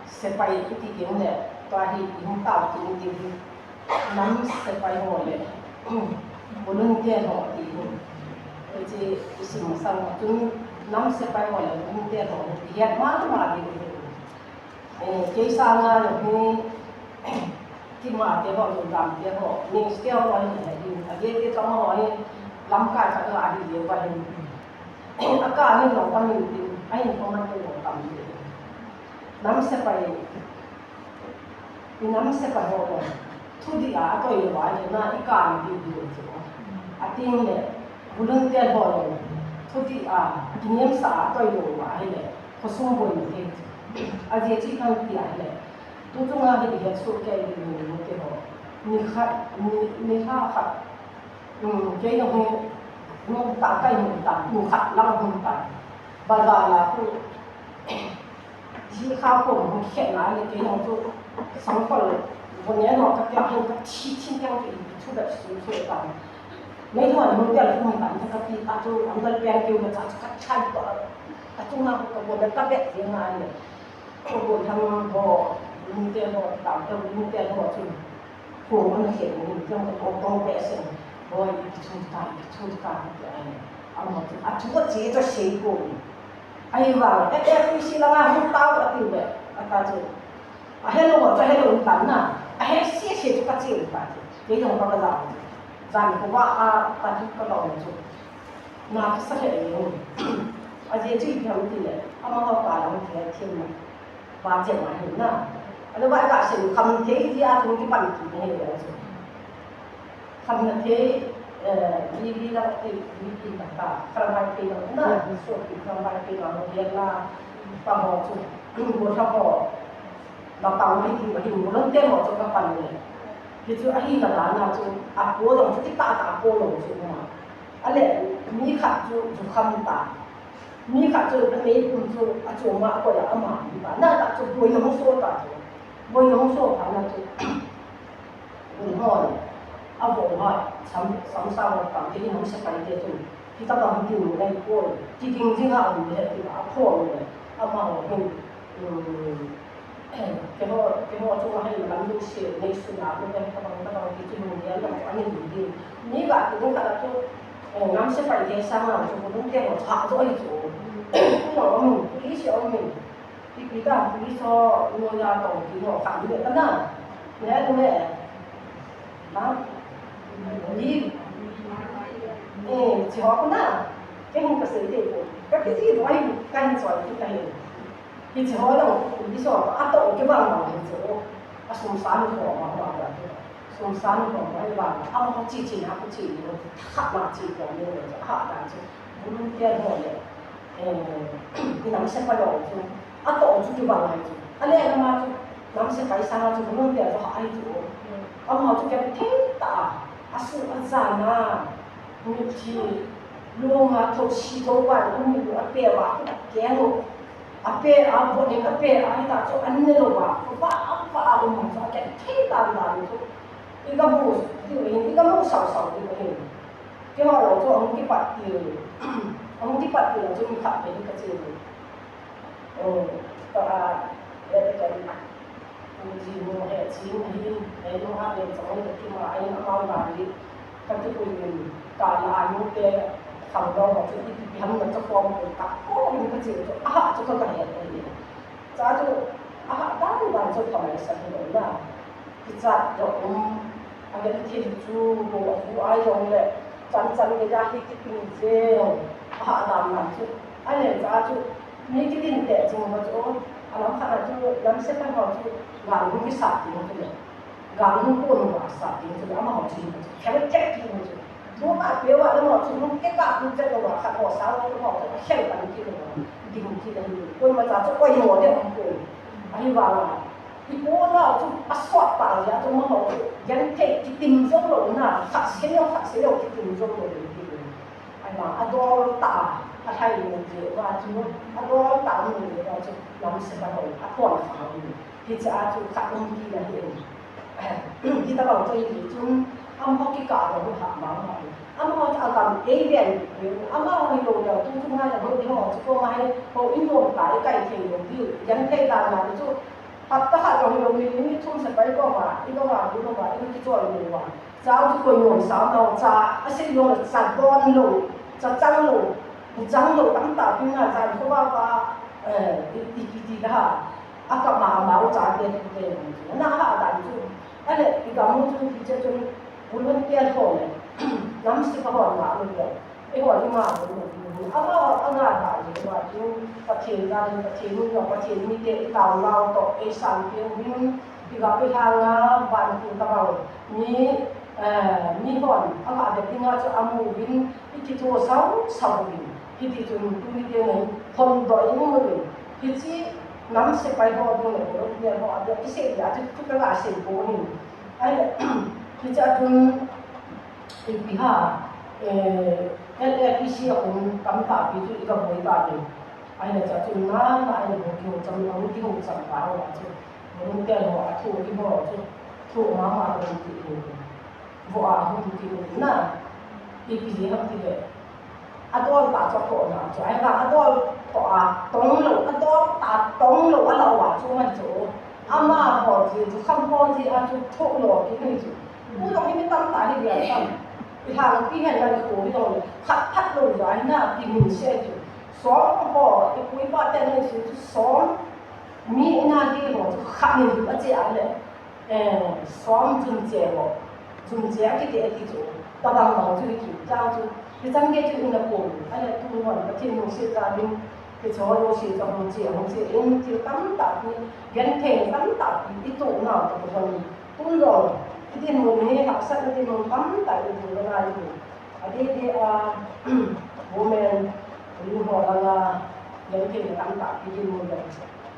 sepai i ti jeng le, tua hi i hung tao tin ti hi, nam sepai ho le, volunteer ho ti hi, hiche i sim masang a chun, nam sepai ho le volunteer ho hi, i het ma ma ding hi. Eh, kei sanga jong hi, kima te ho, lungdam te ho, ning te ho, hi, hi, hi, a ge te chama ho, hi, lamkai khat la hi, hi, va hi. A ka ni lo ka min tin, a in ko man te lo tam ni. Nam sepai, i nam sepai ho, ho. Thudih a, a toi lou a, hi na i kan ding ding chu. A ting le, volunteer ho lou. Thudih a, kiniamsa a, a toi lou a, hi le. Khosung boi ni te. A jeh chu i kan ti a hi le. Tu chunga hi i het soh kei ding ni te ho. Ni khat, ni, ni lha khat. Um, kei jong hi, nung ta kai nung ta, nung khat lang nung ta. Bazar la khu. Ji kha ko mo khe na ni ke mo chu sang ko le. Bo ne no ka kya hin ka thi thi kya ke thu da su su ta. Nei no mo tel ko ta ka ti ta chu am dal pen ke ma cha ka chai ko. Ka chu na ko bo da ka be ye na ni. Ko bo tham bo ni te no ta ta ni te no chu. Ko mo na khe ni ke mo ko ko be se. Bo ni chu ta chu ta ni ai. Am mo chu a chu ko che to sei ko. Ahivang, eh, eh, F E C langa hung tao ati le. Ata chu. Ahelou chu ahelou tan na. Ahe sese chu kache tan chu. Kei jong ka ka jam. Jam ko ba a ta chu ka lo chu. Na ka sa he ni. Aje chu ipi ham ti le. Amaho pa lang thei thim na. Ba che ma hin na. Alo ba ka se kham thei ji a chu kipan ki he le chu. Khamna thei, eh, B B la ti, B B ka ta, kharamai thei lo na, so ki kharamai thei lo, dia la, pa ho chu, bo tha ho, ba pa mai ti ba hin, bo lon te ho chu ka pan le. Ki chu ahi ka ta na chu, a po lo chu, ki ta ta po lo chu ma. Ale, mi khat chu, chu kham ta. Mi khat chu, a mei pum chu, a chu ma, a ko ya, a ma, mi ta. Na ta chu, boi na ho so ta chu. Boi na ho so ta na chu. Boi ho, a bo ho, sam, sam sa ho ta, ki ni ho sa kai te chu. Ki ta ba, ki ni lai ko. Ki ging jing ha, a mi he, ki ba, a ko le. A ma ho, hin. Um, Keiho, keiho chunga hin lam ding se, nei sun a, nei pen tabang tabang ti chu lungdei a lam chu ani lungdei. Ni ga ti ding khat a chu, eh, nam sepai te sang lam chu, lungdei lo cha chu ahi chu. Ku lo amun, police amun. Ipi ta, police ho, noiya tong ti ho, khat ni le ta na. Ne, ne. Ha? Ni. Eh, chi ho ku na. Kei hin ka sei te ko. Ka ti ji lo ahi, ka hin choi ti ka hin. Hiche ho jong, police ho, atoh kibang bang hiche, asum san ho bang bang la, sum san ho bang bang, amaho chi chi na, ku chi ni, tha ma chi ko ni, ha ta chu, volunteer ho le, eh, inam sepai ho chu, atoh chu kibang lai chu, ale ama chu, nam sepai sang chu, volunteer chu ha ai chu, amaho chu kei thei ta, asu ajan a, mithi, lunga tho si tho pai, umi lu ape va, kei u. Ape a, bo ding ape a, hita chu an ne lou va, va, va a um chu, a kei thei tan tan chu. I ga mu, ti u hin, i ga mu sau sau ti u hin. Keiho jong chu ahung kipat ti u. Ahung kipat ti u chu mi khat pe hi ka chi u. Oh, ka a, eh, ka Pu Jinu he chin ahin, eh, nung a pen chang ka kima, ahin amau gari, ka kipui in, ka la a nu te, khangdong ho chu, ipi pi ham na cha khom ko, ka khom in ka chi chu, aha chu ka ka he ko ni. Cha chu, aha dan dan chu ka mai sa hi lo na. Kichat jong um, a gen thil chu, ko a chu ai jong le, chan chan ke ja hi kipin je, aha dan dan chu, a le cha chu, Mi kidin te chung ho chu, alam khat a chu, nam sepai ho chu, gal hung kisat ding chu le. Gal hung kon ho a sat ding chu le, amaho chu hi chu. Khem khem ki ho chu. Thu ka pe va le ho chu, hung ke ka pu che lo va khat ho sa lo ho chu, a khem tan ki lo. Ding ki le. Koima cha chu, koi mo le hung kon. Ahi vang a. I ko na chu, a sot ta ya chu, amaho chu. Yan te ki tim jong lo na, khat se lo, khat se lo ki tim jong lo. Ahi vang, adol tah a, alhai lou jeh uva chu, adol tah a um lou jeh uva chu, nam sepai ho, aphone a khang u. Hiche a chu khat um kit ahi. Hitabang chu hiti chun, amaho kikah lou u hah mama hi. Amaho chu agam ei ven, amaho hilou leh, tu chu ngai leh, hou, eiho chu koma hi, houin nom tah a ikai thei lou diu, igenthei dan dan chu, Hapta khat jong hilou, minute thum sepai koma, iga vah lou uva, iga kichol lou uva. Cha chu koi nom sam nau, cha asei lou, cha don lou, cha chang lou, bu chang lou, tamtah pi na cha kho ba ba, eh, i, i, i, ti da ha. Aka ma ma u cha te te. Na ha dan chu. Ale, i gam u chu ti che chun, volunteer ho le. Nam sepai ho ma u le. Eiho ima, amaho, amaho, ama ta jeh uva chu, Pathen jal in, Pathen in jong, Pathen mite i taonau toh, ei sanpeh uvin, i gam i lhang a, vantil tabang, mi, eh, mihon, aga vet dinga chu amu uvin, i kitho sau, sau uvin. Hiti chun, tuni teng hin, hon doh in um uvin. Hiche, nam sepai ho ding le, volunteer ho, a ding, i sei dia chu, chu ka ga sei poi. Ahile, hiche a chun, Ipi ham, eh, L A P C a um tamtah pi chu i ga boi ta ding. Ahile cha chu na, na, ahile bou kihou cham, ahung kihou cham ta ho chu. Volunteer ho, a thu kiho chu. Thu mama a hung ti ding. Vo a hung ti ding na. Ipi jeh ham ti le. Adol tah chu athoh na chu. Ahivang adol tah a tong lou, adol tah tong lou a la uva chu man chu. Amaho jeh chu, khamho jeh a chu thoh lou kit ahi chu. Pu jong hi mi tamtah hi dia tam. I lhangpi hen lang i kho hi jong le, khat phat lou jeh a hi na, kimin se chu. Som ho, i pu i pa ten le chu, chu som. Mi ina gei ho chu khat nin a che a le, eh, som jun che ho, jun che a kiti a ti chu, tabang bang chu hi chu, chang chu, hi chang gei chu ina ko, a le tu hon, Pathen nung se cha ding, ti chu hon nung se cha hung che, hung che, in thil tam tah pi, gen thei tam tah pi, i tu na to ko hon, tu lo, i din mun hi, hapsat na din mun tam tah i tu na i tu. Adeh deh a, women, ring ho langa, lengthei na tamtah pi dinmun le.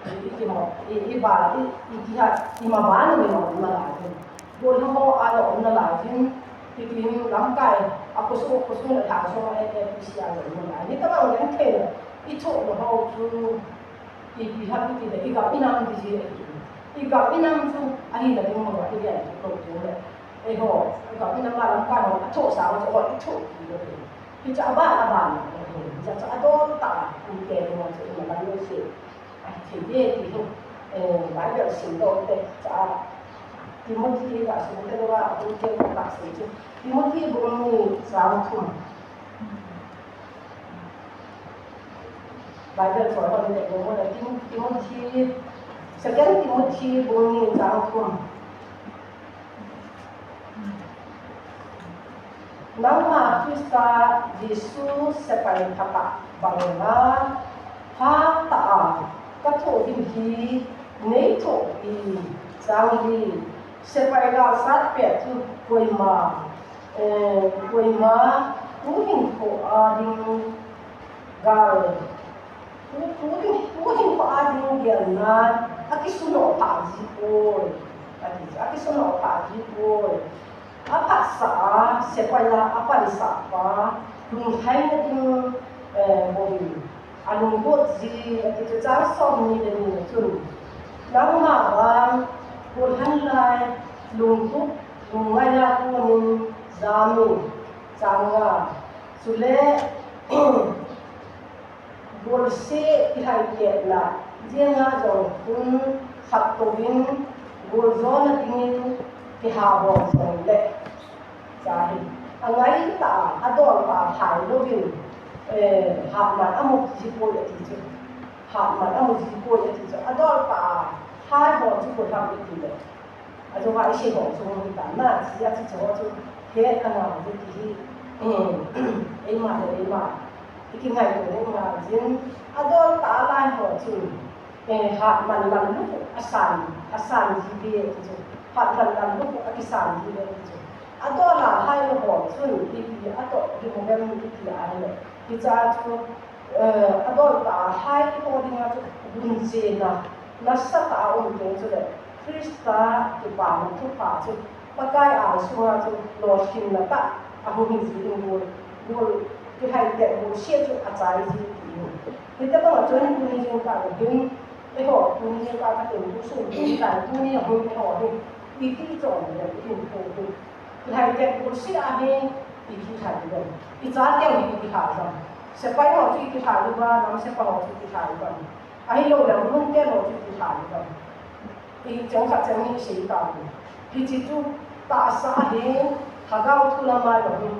I, i kimo, i, i ba, i, i kiha, i ma ba na mi ma na la jin. Bol ho a na om na la jin. Ti ti lamkai, a khosung, khosung le thang sung a, A P C a na om na la. Ni tabang lengthei na, i tho na ho chu. Ipi ham iti le, i gam i nam ti ji, i gam i nam chu, ahi na ding mo, i gam i ko tu le. Eiho, i gam i nam a lamkai ho, a tho sa ho, chu ho, i tho ti le. Hicha ba, a ba na, hicha cha a dol ta, i ke mo chu, i ma lam le si. A ti de ti ho, eh, Bible sim do te, cha. Timothy ga sim te wa, u te wa ta sim chu. Timothy bung ni chang thum. Bible for hon le mo le Tim-, Timothy, Second Timothy bung ni chang thum. Nangma Krista Jesu sepai thakhat banga, hatah a ka tho ding hi nei tho i chang hi, sepai galsat pet chu koima, eh, koima tu hinkho a ding gal, tu, tu ding, tu hinkho a ding gelna a kisunoh pha ji poi. A ti, a kisunoh pha ji poi. A phatsah a, sepai a, a pansah pa, lunglhaina ding, eh, bou in, a lunggot ji, a ti chu chang som ni le ni le chun. Nangma vang, gollhang lai, lungtup, lungngai a konin, jam in, chang nga. Chule, golseh kilhaitetna, jenga jong hun khat touvin, goljona dingin, kiha bol jong le. Cha hi, angai ta, adol ta, hai louvin, eh, hatman amu ji poi ati chu. Hatman amu ji poi ati chu. Adol ta, hai bol chu ko ham iti le. Ajong a i sei ho chu hung hi ta na, chi a chi chu ho chu, he a ngah ji ti hi, eh, eima le eima, i kingaito le ngah jin, adol ta lai ho chu, eh, hatman lam lukhuh a san, a san ji ve ti chu, hatman lam lukhuh a kisan ji ve ti chu, adol a hai lo ho chun, ipi atoh ding uvem iti a hile, hicha chu, Eh, adol ta, hai ho dinga chu gunchena, nasatah a um teng chule, Krista kipana thupha chu, Pakai angsunga chu, lolhinna tah, ahung hi ji ding gol, gol, kilhaitet golseh chu achai ji ti. Hitobang a chun tuni jingkah hin, eiho, tuni jingkah ka tin, tu sun, tuni tan, tuni ahung eiho hi, iti chon le, i hin ko hi. Kilhaitet golseh ahi, i kilhai diu. I chateu hi i kilhai diu. Sepai ho chu i kilhai diu, nam sepai ho chu i kilhai diu. Ahilou le, volunteer ho chu i kilhai diu. I cheng khat cheng ni sei ta diu. Hiche chu tahsa ahi, lhagao thu lama jong hi.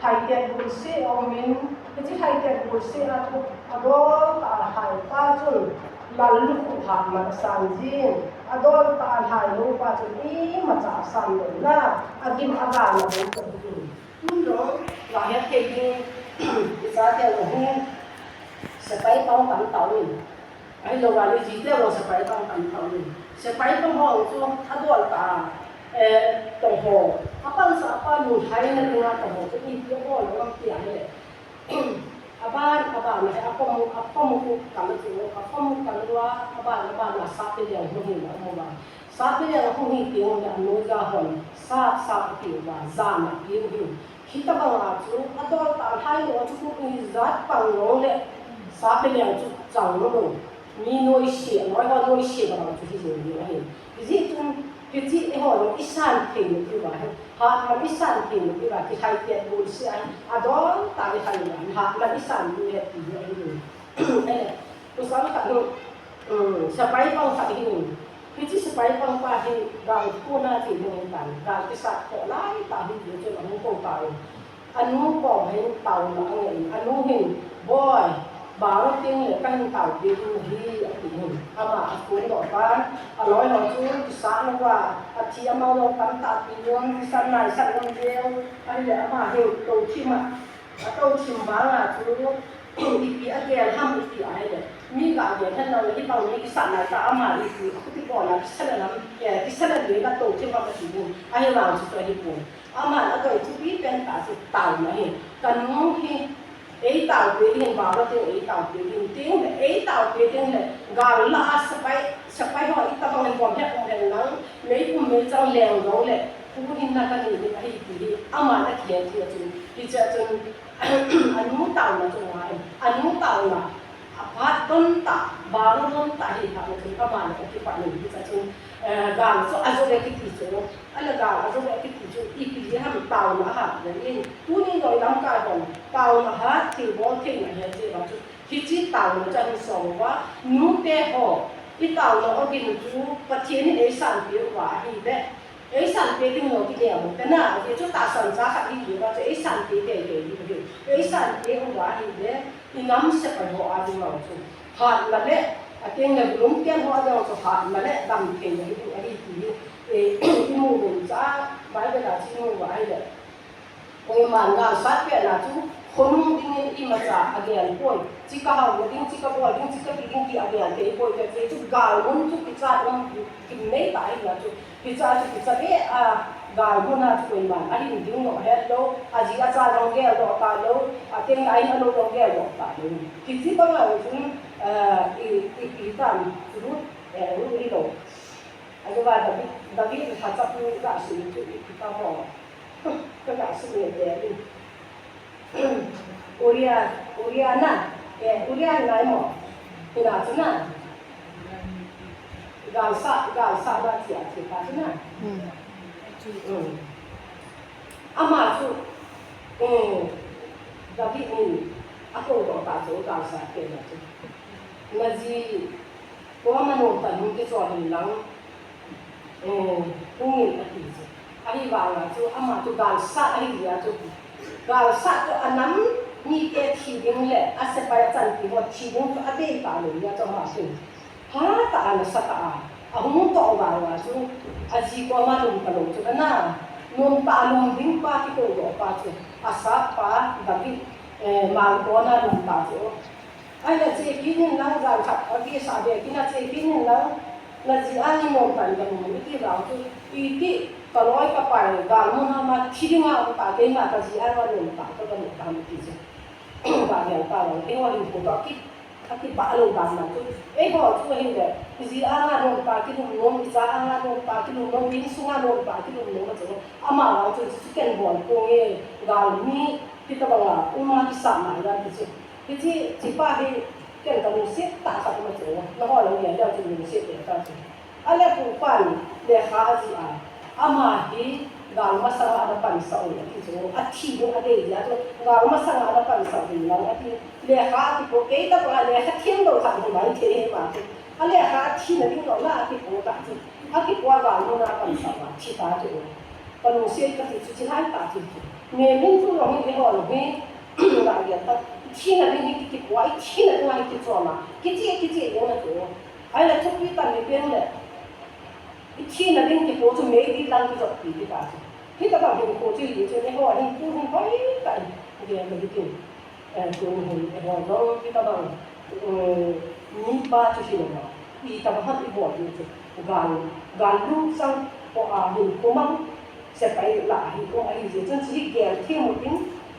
Lhaitet golseh aumin, hiche lhaitet golseh a chu adol tah a lhai pa chun lallukhuh hatman asan jin, adol tah a lhai lou pa chun imacha asan lou na, adim agana bou ka hi in. Tun jong, la het thei ding, i chateu jong hi, sepai pang tam tauvin. Ahilou vale, i jiteu jong sepai pang tam tauvin. Sepai pang ho chu, adol tah a, eh, tong ho, apansah pa lunglhaina dinga tong ho chu, ipi abol u ham ti ahile. Aban, aban, he, apom, apom u kal chu, apom u kal uva, aban, aban, a sap te liang hung hi na, um uva. Sap te liang hung hi teng le, anoija hon, sap, sap, ati uva, jan apiu hi. Hitobang a chu, adol tah a lhai lou chu, kum ijat pang jong le, sap te liang chu chang lou. Mi noise, noi ho noise bang chu hi jing ding ahi. Hijeh chun, hiche eiho jong i san thei nau diuva hi. Hatman i san thei nau diuva, kilhaitet golseh ahi. Adol tah a i lhai uva, hatman i san diu ahi ti hi ahi. Ahile, tusang khat hi, um, sepai pang khat hi. Hiche sepai pang pa hi, gal kona che ding ahi tan. Gal kisat kho lai tah hi ti chun ahung kou tai. Anu kom hin taona angei in, anu hin, "Boi, Bang teng le kahin taopi ding ahi, ati hin. Ama aphondoh tan, aloi ho chu kisat louva, athi amang jong tamtah pi jong, kisan nai san jong jeng, ahile ama hin touthim a, atouthim vang a chu, ipi agel ham iti ahile. Mi ga gel hen lang le, hibang mi kisat nai tah, ama ipi, akhuti bol a, kisan a lam, eh, kisan a le ka touthim ham ati ding, ahivang chu chu ahipon. Aman adei thupi pen tah chu taona ahi. Kanu hi, eitaopi ding hin, Baba teng eitaopi ding, teng le eitaopi ding le, gal lah a sepai, sepai ho itobang in bom het um hen lang, meipum meichang leng jou le, huhhingna kanei ding ahi ti hi, aman akihet hi a chun, hiche a chun, anu taona chu ngai, anu taona, aphat don tah, bang don tah hi kha a chun, aman akipah in, hiche a chun, eh, gal chu ajo le kiti chu, Ahile gal ajo le kiti chu, ipi jeh ham taona ahat le in. Tuni noi lamkai hon, taona hat, thilbol theina ahi jeh a chu. Hiche taona chu ahin song uva, nute ho, itaona ogin chu, Pathen in eisanpeh uva ahile. Eisanpeh ding lou ti neo, tena, ajeh chu tahsan cha khat hi jeh a chu, eisanpeh teitei ding ahi. Eisanpeh uva ahile, inam sepai ho a ding a chu. Hatna le, ateng le volunteer ho a ding a chu hatna le, damtheina hi ding ahi ti hi. Eh, imu uvin cha, Bible a chu imu uva ahile. Koiman galsat pen a chu, khonung dingin imacha agel poi. Chu kahao ding, chu kabol ding, chu kapi ding ti agel thei poi, ti chu galmun chu kichat um, kim nei tah ahi a chu. Hiche a chu kicha be a, galmun a chu koiman ahin ding lou het lou, aji acha jong gel doh talou, ateng le a in a lou jong gel doh talou. Hiche bang a chun, eh, i, ipi tam, chu, eh, ru hilou. Ajo va David, David lhachapu gasei chu ipi tam mo. Ka gasei le te in. Uria, Uria na, eh, Uria ngai mo. Hina chu na. Galsat, galsat na ti a ti pa chu na. Hmm. Hmm. Ama chu, eh, David in akoudoh ta chu galsat pen a chu. Naji, koma nomtah in hung kichol in lang, eh, hung in ati chu. Ahivang a chu, ama chu galsat ahi jeh a chu. Galsat chu anam mite thi ding le, asepai achanpi ho thi ding chu adei talou jeh a chu ama chu. Hatah a nasatah a, ahung toh vang a chu, aji koma lum talou chu ana, nomtah a lum ding pa kikoudoh pa chu, Asaph pa David, eh, mangkon a lum ta chu. Ahile che kit in lang, jan khat a visa be kit in a che kit in lang, naji anga nomtah in kalum iti vang chu, iti kaloi kapai galmun a ma thi ding a um ta, keima kaji anga nomtah in kalum ta iti chu. Vangel pa vang, eiho hinkho toh ki, akipah lou dan na chu. Eiho chu ahile, iji anga nomtah kilum nom, icha anga nomtah kilum nom, insung a nomtah kilum nom a chu. Ama vang chu, chu ken bol ponge, galmi, hitobang a, um a kisah nai dan ti chu. Hiche, hiche pa hi ken kalungset tah khat um a chu. Nangho lang gel leu chun lungset tah chu. Ahile pu pan lekha ajih a, ama hi gal masanga ana pansah u ati chu, athi ding adei jeh a chu, gal masanga ana pansah u lang ati, lekha akipo, kei tobang a lekha them lou khat hi mai thei hi ma chu. Alekha athina ding lou na akipo tah chu. Akipo a galmun a pansah uva thi ta chu. Kalungset kati chu, chilai tah chu. Memin tu jong hi, eiho jong hi, ga gel ta. Ithina ding hi kikipo a, ithina ding a hi kichom a. Kicheh, kicheh ding a chu. Ahile thupi tah ni pen le. Ithina ding kipo chu meidil lang kijotpi ding ta chu. Hitobang hinkho chu hi chu, eiho hinkho hin hoi tah in. Gel le hitin. Eh, tuni hin, eiho jong hitobang, eh, mipa chu hilou a, itobang ham ibol ding chu, gal, gal lut chang po a hinkho mang, sepai lah a hinkho ahi jeh chun chu hi gel them u tin,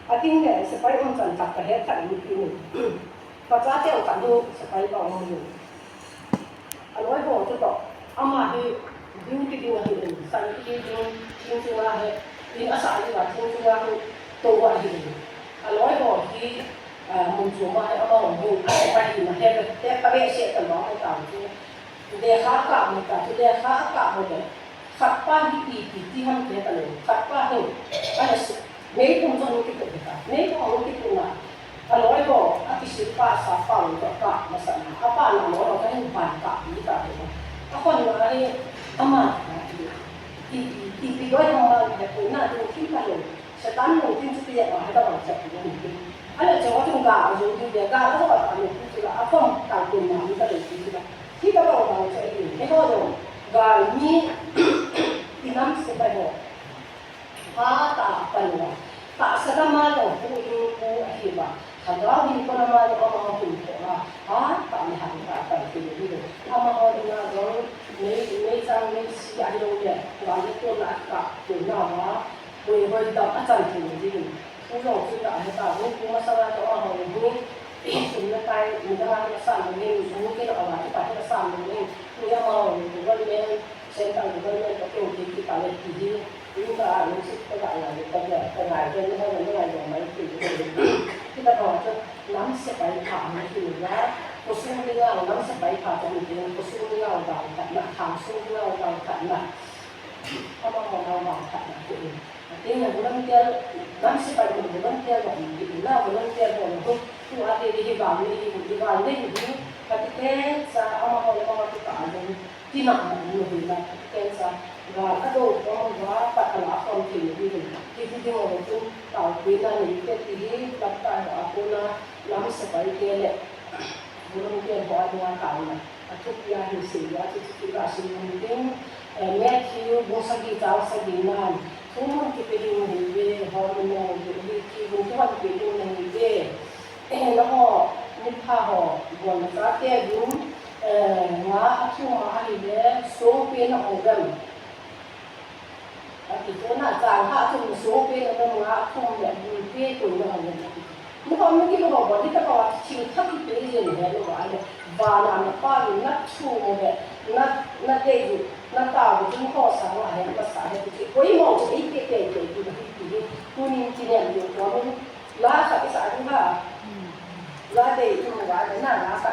atin le sepai umchan khat kahet khat in tin, kachate u khat in sepai pa um in. Aloi ho chu toh, ama hi duty ding ahi in, san hi ding, thing chunga hi, in asah ding a thing chunga hi, tou ahi in. Aloi ho hi, ah, mun chom a hi, ama ho hi, asah pa hi na, he, he, pa behseh ta lou, ta chu. Lekha akap mai ta chu, lekha akap mai le. Khat pa hi ipi ti ham ti talou. Khat pa hi, ana si, meipum chu ahung kitu ta. Meipum ahung kitu na. Aloi ho, akisil pa, sa pa, lo pa, pa, masa na. Apa na aloi ho, kahin ban kap pi ta chu. Ahon na hi, ama, i, i, ipi doi ham ma, le pu na, tu kim ta lo. Satan lo, kim chu pi ya, ha ta ba, sa pu ni. Ana chang a chun gal a jong ding dia, gal a jong a panu pu chu la, a pom tang kun ma mi ta le pu chu la. Hi ta ba ba cha i, he ho jong, gal mi, i nam se pai ho. Ha ta pan wa. Ta sa ta ma jong pu in pu a hi ba. Ha ga hi ko na ma jong ama pu ko ha. Ha ta mi ha ta pan ki ni do. Ama ho na jong, nei, nei chang nei si a hi lo le. Wa ni ko na ka, ko na wa. Hoi hoi ta a chan ki ni. Pu jong chu la he ta, pu masanga chu amaho hi, sum le pai, midang a hi asam ding, pu kina awa chu pa hi asam ding, pu amaho hi government, central government toh keu kiti pa le ti hi, pu ka a lungset ka ngai le, ka ngai, ka ngai, ka ngai, ka ngai, ka ngai, ka ngai, ka ngai, ka ngai, ka ngai, ka ngai, nam sepai pha hi ti la, khosung dinga, nam sepai pha toh hi, khosung dinga, vangphatna, khang sung dinga, vangphatna. Amaho vangphatna ti. Atin na volunteer, nam sepai na volunteer ba, na volunteer ba, tu ate di hi vang ni, hi vang ni hi, ati ken sa amaho, amaho tu ka anu, tina anu hi la, ati ken sa, ga ka do ko va, pat ala kon ti ni hi, ti ti ding o tu, tau pi na ni te ti hi, lap ta ha ko na, nam sepai te le, volunteer ba anu a tau na. A thupi a hin sei a, chu chu chu ka sim ding. Eh, Matthew bung sagi chang sagi nan. Thumun kipe ding nahi ve, houin nahi ve, hi thilbung kihon pe ding nahi ve. Eh, nangho, mipha ho, bolna chate ding, eh, nga athum a ahile, songpen nahou dem. Ati chu na chang khat chun songpen nahou dem, nga athum le, bulpen nahou dem. Nahou mi kilo ho, bol, hita ho, thil thak kipe jeng he lo va le. Vana napa ni na thu mo le, na, na dei, na